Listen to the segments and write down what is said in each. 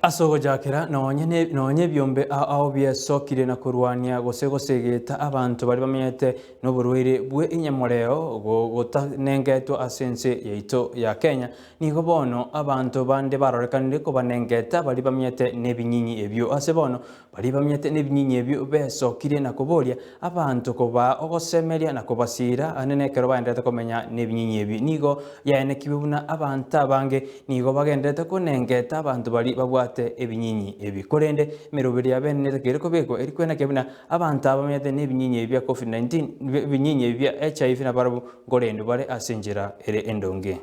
Ase ogochakera, nonye ne nonye ebiombe ao ao biesokire na korwania gose gosegeta abanto baria bamenyete noborwaire bwe enyamoreo gotanengetwe ase ense yaito ya Kenya, nigo bono abanto bande barorekanire kobanengeta baria bamenyete nebinyinyi ebio. Ase bono Baria bamenyete nebinyinyi ebio besokire na koboria abanto kobaa ogosemeria na kobasiira aande nekero baendererete komenya nebinyinyi ebi. Nigo yaenekigwe buna abanto abange nigo bagendererete konengeta abanto baria babwate ebinyinyi ebi. Korende emeroberi ya bene netakeire kobekwa eri kwenekia buna abanto aba bamenyete nebinyinyi ebi bia Covid-19, ebinyinyi ebi bia HIV nabarabwo nkorendwa bare ase enchera ere endonge.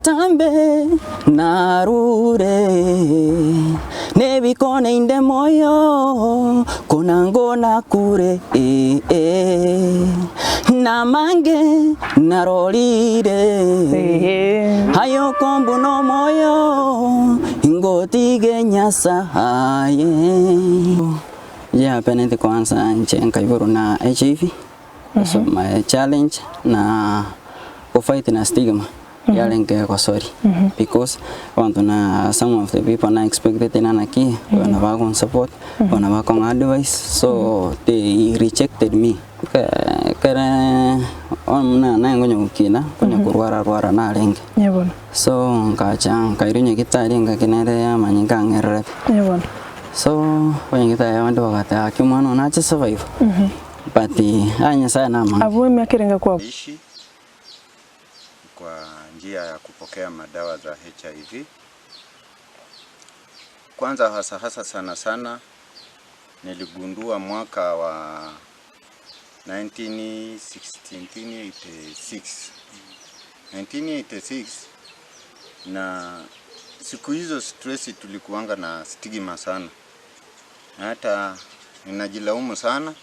Tambe narure nebikone inde moyo konango nakure Namange narorire ayokombuna omoyo ingotige Nyasaye. Yapenete kwanza inche nkaigorwa na HIV. So my challenge na go fight na stigma yarenge gosori because abanto na some of the people na expected na naki bana bagon support bana bakong'a advice so they rejected me ekere buna naye nkonya gokina nkonya korwara rwara narenge so nkacha nkairwa nyagetari engaki nere amanyinga ang'ererete so abanyagetari abande bagateba gaki omwana oyo nache survive. But aye Nyasaye namange. Abwo emiaka erenge kwabo. Ishi kwa njia ya kupokea madawa za HIV. Kwanza hasa hasa sana sana niligundua mwaka wa 1986 1986 na siku hizo stress tulikuanga na stigma sana na hata ninajilaumu sana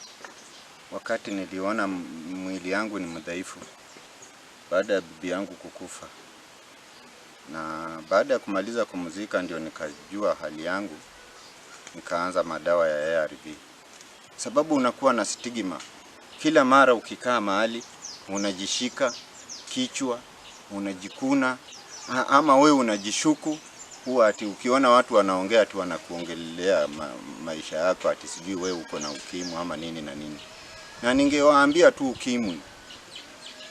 wakati niliona mwili yangu ni mdhaifu baada ya bibi yangu kukufa. Na baada ya kumaliza kumzika ndio nikajua hali yangu, nikaanza madawa ya ARV. Sababu unakuwa na stigma kila mara ukikaa mahali unajishika kichwa, unajikuna ama wewe unajishuku huwa ati ukiona watu wanaongea ati wanakuongelea ma, maisha yako ati sijui wewe uko na ukimwi ama nini na nini. Na ningewaambia tu ukimwi,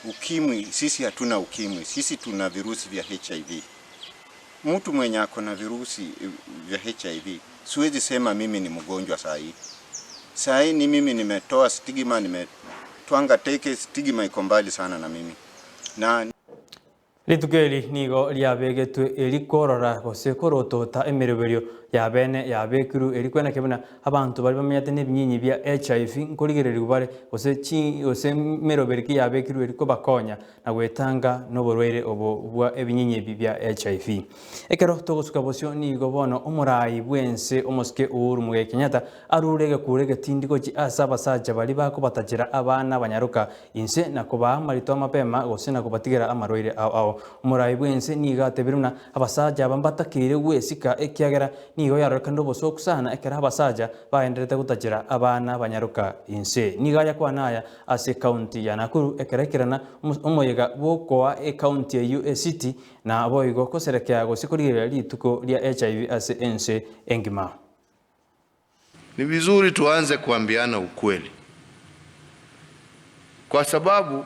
ukimwi, sisi hatuna ukimwi, sisi tuna virusi vya HIV. Mtu mwenye ako na virusi vya HIV, siwezi sema mimi ni mgonjwa saa hii. Saa hii ni mimi nimetoa stigma, nimetwanga teke, stigma iko mbali sana na mimi na Rituko eri nigo riabegetwe eri korora gose korotota emeroberio ya bene yabekirwe eri kweneke buna abanto baria bamenyete nebinyinyi bia HIV nkorigererigwa bare gose chi gose meroberi ki yabekirwe eri kobakonya na gwetanga noborwaire obo bwa ebinyinyi ebi bia HIV. Ekero togosuka bosio nigo bono omorai bwense omosike Uhuru Muigai Kenyatta arure egekuro egetindi gochia ase abasacha baria bakobatachera abana abanyaroka inse na kobaa amarito amapema gose na kobatigera amarwaire ao ao. Omorai bw'ense nigo atebire buna abasacha aba mbatakeire gwesika ekiagera nigo yarorekanire obosooku sana ekero abasacha bagendererete gotachera abana banyaroka inse. Nigo ayakwana aya ase ekaunti ya Nakuru ekero aikerana omoyega bw'okoa ekaunti eyio esiti na boigo koserekea gose korigereria rituko ria HIV ase ense engima. Ni vizuri tuanze kuambiana ukweli, kwa sababu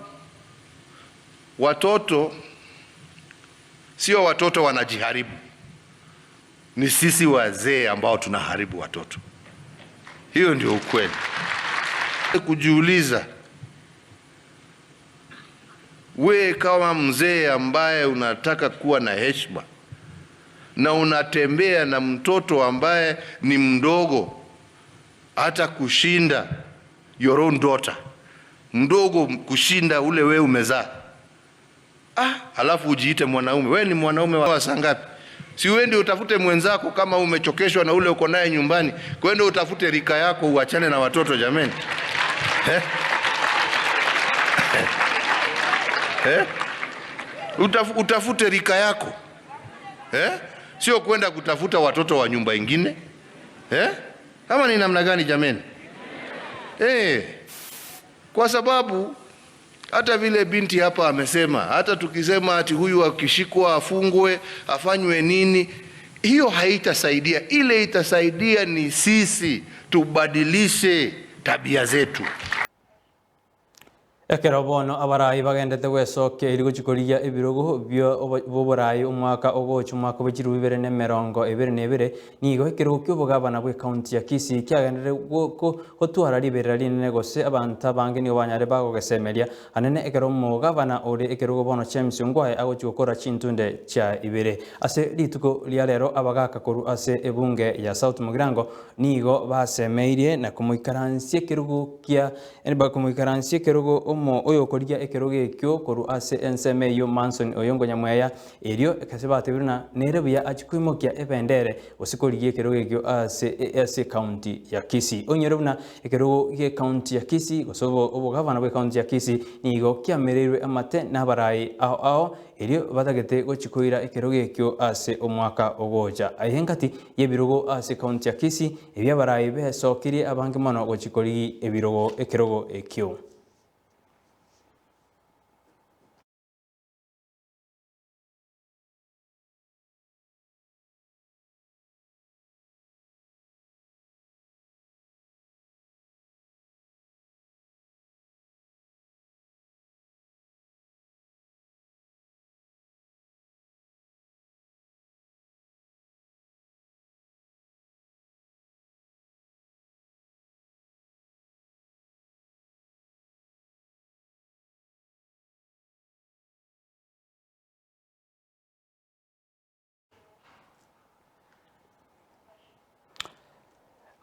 watoto sio watoto wanajiharibu, ni sisi wazee ambao tunaharibu watoto. Hiyo ndio ukweli. Kujiuliza, we kama mzee ambaye unataka kuwa na heshima na unatembea na mtoto ambaye ni mdogo hata kushinda your own daughter, mdogo kushinda ule we umezaa. Ah, alafu ujiite mwanaume. We ni mwanaume wa saa ngapi? Si uende utafute mwenzako kama umechokeshwa na ule uko naye nyumbani, kwenda utafute rika yako uachane na watoto jameni. Eh? Eh? Utaf, utafute rika yako eh? Sio kwenda kutafuta watoto wa nyumba ingine eh? Ama ni namna gani jameni? Eh, kwa sababu hata vile binti hapa amesema, hata tukisema ati huyu akishikwa afungwe afanywe nini, Hiyo haitasaidia. Ile itasaidia ni sisi tubadilishe tabia zetu. Ekero bono abarai bagendete gwesokia erio gochia korigia ebirogo bi'oborai omwaka ogocha omwaka bwe chilifu ibere na emerongo ebere na ebere, nigo ekerogo ki'obogabana bw'ecounty ya Kisii kiagenderire gotwara riberera rinene gose abanto abange nigo banyare bagogesemeria anene ekero omogabana ore ekerogo bono James Ongwae agochia gokora chintunde chia ibere. Ase rituko ria rero abagaka korwa ase ebunge ya South Mugirango nigo basemeirie na komoikaransia ekerogo kia Bakomoikaransia ekerogo omo oyokorigia ekerogo ekio korwa ase ensemo eyio Manson oyo ngonyamweya, erio ase batebirwe na nere buya achie koimokia ebendere gose korigia ekerogo ekio ase ase ecounty ya Kisii. Onyore buna ekerogo gi'ecounty ya Kisii gose obogavana bw'ecounty ya Kisii nigo kiamereirwe amate nabarai ao ao Erio batagete gochia koira ekerogo ekio ase omwaka ogocha. Aye engati y'ebirogo ase county ya Kisii, ebio abarai besokirie abange mono gochia korigi ebirogo ekerogo ekio.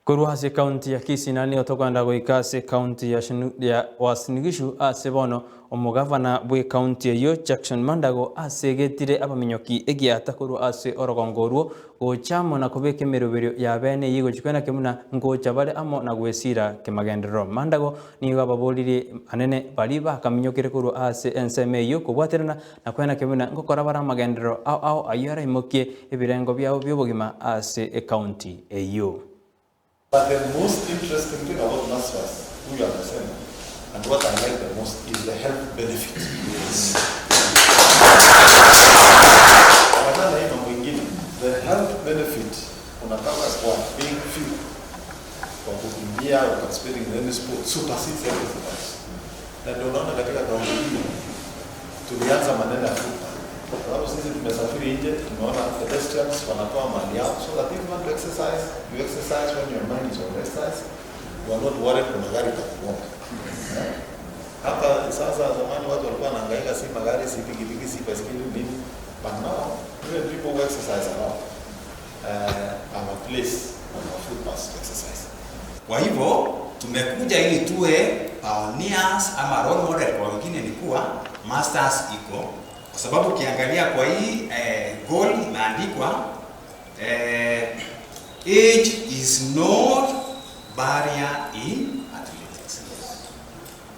Korwa ase ekaunti ya Kisii naende nigo tokoenda goika ase ekaunti ya ya Uasin Gishu ase bono omogavana bw'ekaunti eyio Jackson Mandago asegetire abaminyoki egiata korwa ase orogongo orwo gocha amo na kobeka emeroberio ya bene eyio egochia kwenaki buna ngocha bare amo na gwesira kemagenderero. Mandago nigo ababoririe anene baria bakaminyokire korwa ase ensemo eyio kobwaterana Na kwenaki buna ngokora bare amagenderero ao ao ayio araimokie ebirengo biabo bi'obogima ase ecounty eyio. But the most interesting thing about Masters huyu amesema and what I like the most is the health benefit. Wachana hii mambo ingine, the health benefit unapata kwa being fit, kwa kukimbia or participating in any sport supersedes everything else. Na ndio unaona katika kaunti hii tulianza maneno ya footpath. Kwa sababu sisi tumesafiri nje, tumeona pedestrians wanatoa mali yao so that if you want to exercise, you exercise when your mind is on exercise. You are not worried kuna gari itakugonga. Eh? Hapa sasa, zamani watu walikuwa wanahangaika si magari, si pikipiki, si baiskeli nini. But now even people who exercise a lot have a place on our footpaths to exercise. Kwa hivyo tumekuja ili tuwe pioneers ama role model kwa wengine, ni kuwa masters iko kwa sababu ukiangalia kwa hii eh, goal imeandikwa eh, age is not barrier in athletics.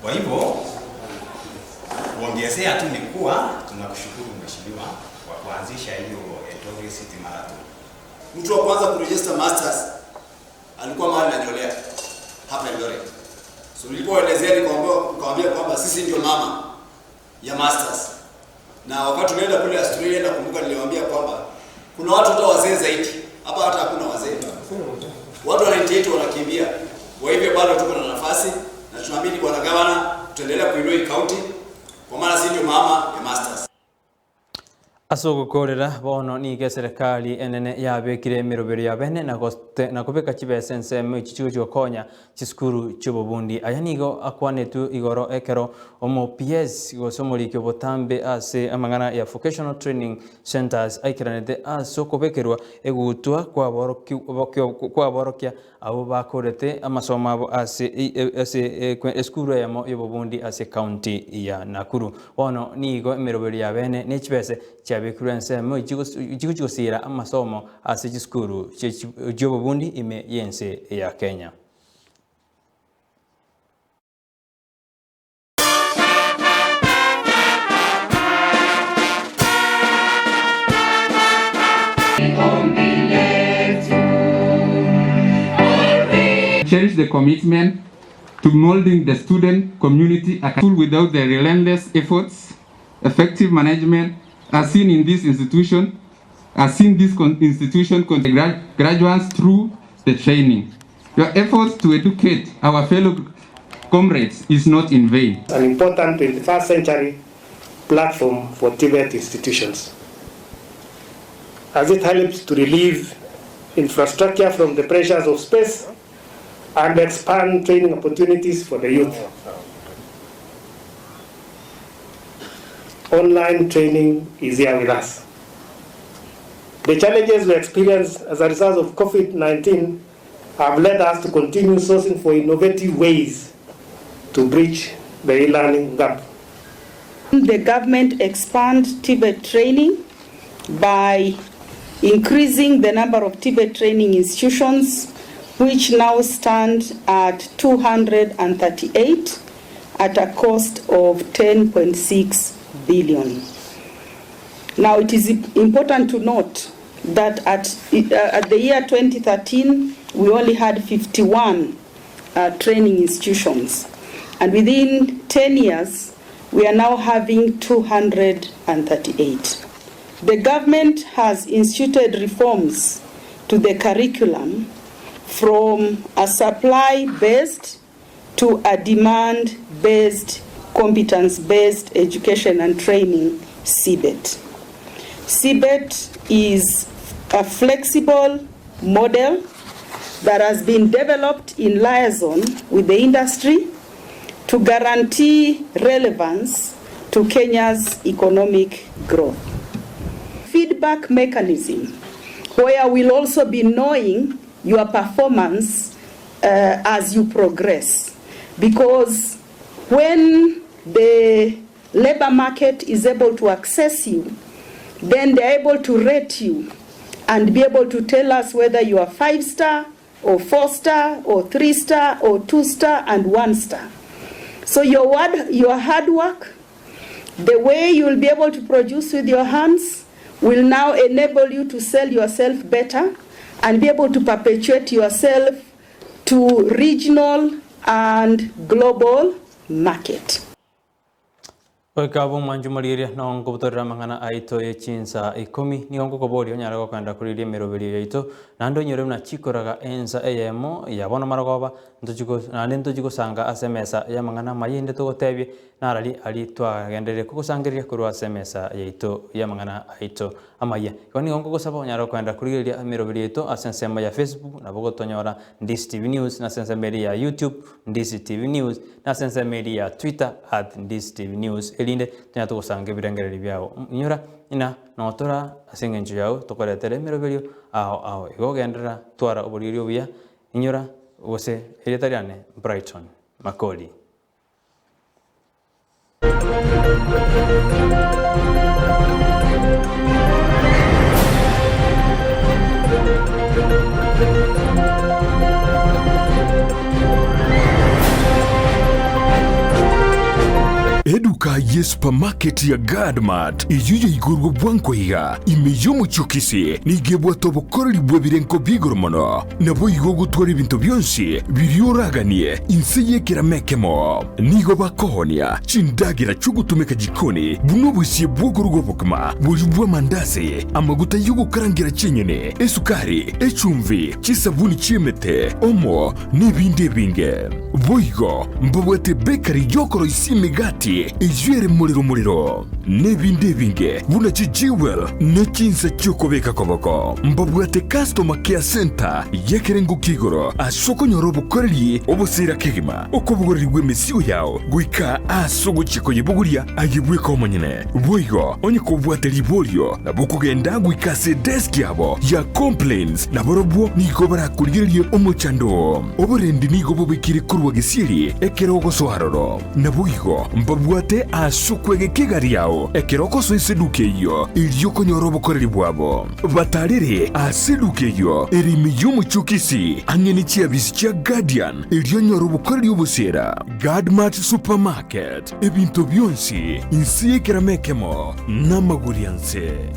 Kwa hivyo kuongezea tu ni kuwa tunakushukuru mheshimiwa kwa kuanzisha hiyo Eldoret City Marathon. Mtu wa kwanza kuregister masters alikuwa mahali najolea hapa Eldoret. So nilipoelezea nikamwambia kwamba sisi ndio mama ya masters. Na wakati tulienda kule Australia nakumbuka niliwaambia kwamba kuna watu hata wazee zaidi. Hapa hata hakuna wazee. Watu wa 98 wanakimbia. Kwa hivyo bado tuko na nafasi na tunaamini bwana gavana tutaendelea kuinua hii county kwa maana sisi ndio mama ya masters. Ase ogokoorera bono nigo eserekari enene yabekire emerobero ya bene na na kobeka chibesa ensemo echi chigochia gokonya chisukuru chi'obobundi. Aya nigo akwanetwe igoro ekero omo PS gose omoriki obotambe ase amang'ana ya Vocational Training Centres aikeranete ase okobekerwa egutwa kwaborokia Abwo bakorete amasomo abo ase ase esukuru eyemo y'obobundi ase ekaunti ya Nakuru. Bono nigo emeroberio ya bene ne chibese chiabekirwe ensemo chigochia gosiira amasomo ase chisukuru chi'obobundi ime y'ense ya Kenya. Cherish the commitment to molding the student community a school without the relentless efforts, effective management as seen in this institution. has seen this institution graduates through the training. Your efforts to educate our fellow comrades is not in vain. An important 21st century platform for TVET institutions, as it helps to relieve infrastructure from the pressures of space and expand training opportunities for the youth. Online training is here with us. The challenges we experienced as a result of COVID-19 have led us to continue sourcing for innovative ways to bridge the e-learning gap. The government expand TVET training by increasing the number of TVET training institutions, which now stand at 238 at a cost of 10.6 billion. Now, it is important to note that at the year 2013, we only had 51 training institutions. And within 10 years, we are now having 238. The government has instituted reforms to the curriculum from a supply-based to a demand-based, competence-based education and training, CBET. CBET is a flexible model that has been developed in liaison with the industry to guarantee relevance to Kenya's economic growth. Feedback mechanism, where we'll also be knowing your performance as you progress. Because when the labor market is able to access you, then they're able to rate you and be able to tell us whether you are 5-star or 4-star or 3-star or 2-star and 1-star. So your hard work, the way you will be able to produce with your hands, will now enable you to sell yourself better and be able to perpetuate yourself to regional and global market. Goika bomwanchu morigereria nongo botorera amang'ana aito ye chinsa ikomi nigo ngokoboria onyare gokenda koriria emeroberio yaito naende onyore buna chikoraga ensa eyemo ya bono marogoba naende ntochigosanga ase emesa ya amang'ana amaya ende togotebie narari ari twagenderere kogosangereria korwa ase emesa yaito ya amang'ana aito amaya. Igo nigo nkogosaba onyare gokenda korigereria emeroberio yaito ase ensemo ya Facebook nabo gotonyora Ndisi TV News na ase ensemo eria ya YouTube Ndisi TV News na ase ensemo eria ya Twitter at Ndisi TV News erinde tonyare togosanga ebirengererio biago. Inyora ng'a notora ase eng'encho yao tokoretera emeroberio ao ao. Igo ogenderera twara oboriri obuya inyora gose erieta riane Brighton Makori. Eduka ye supermarket ya Guardmart eyio yaigorwe bwango iga ime y'omochie o Kisii nigo ebwate obokoreri bw'ebirengo bi'igoro mono. Naboigo ogotwara ebinto bionsi biria oraganie inse y'ekerama ekemo. Nigo bakoonia chindagera chi'ogotumeka jikoni buna obosie bw'okoruga obokima, boria bw'amandasi, amaguta y'ogokarangera chinyeni, esukari, echumbi, chisabuni chi'emete, omo, nebinde ebinge. Boigo mbabwate bakery y'okoroisia emegati eyio ere morero morero, nebinde ebinge buna chijewel ne chinsa chi'okobeka koboko. Mbabwate customer care centre y'ekerengo kia igoro ase okonyora obokoreri obosira kegima, okobogorerigwa emesigo yao goika ase ogochia koyebogoria aye bweka omonyene. Boigo onye kobwate riborio, nabo okogenda goika ase edesk yabo ya complaints, nabarobwo nigo barakorigererie omochando oo. Oborendi nigo bobekire korwa gesieri ekero ogosoa aroro. Naboigo mbabwate ase okwegeka egari yao ekero ogosoa ase eduka eyio, erio okonyora obokoreri bwabo. Batarere ase eduka eyio ere ime y'omochie o Kisii, ang'e ne chiabisi chia Guardian, erio onyore obokoreri obosiera. Guardmart Supermarket, ebinto bionsi inse y'ekerama ekemo namagori anse.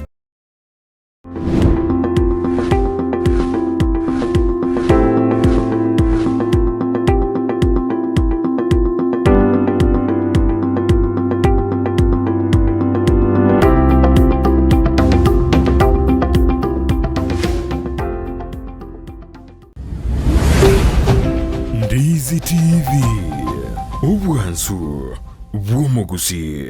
Obwansu bw'omogusii.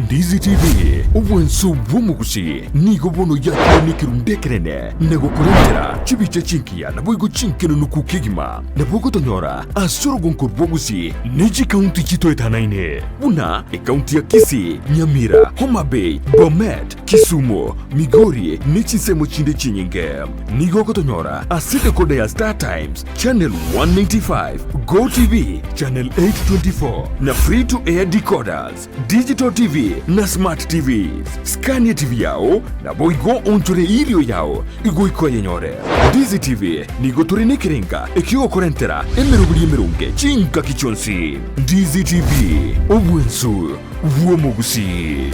Ndizi TV, obwansu bw'omogusii, nigo bono yakire nekerundu ekenene na gokorentera chibicha chingiya naboigo chinkenunuku kegima. Nabo ogotonyora ase orogonko rw'ogusii ne chikaunti chitoetanaine buna ekaunti ya Kisii, Nyamira, Homa Bay, Bomet, Kisumu, Migori ne chinsemo chinde chinyinge. Nigo ogotonyora ase decoder ya Star Times, Channel 195, Go TV, Channel 824 na Free to Air decoders, Digital TV na Smart TVs. Scania TV yao naboigo onchore erio yao igoika oyenyore. Ndizi TV nigo tore nekerenga ekiogokorentera emeroberi emeronge chingaki chionsi. Ndizi TV, obwensu bw'omogusii.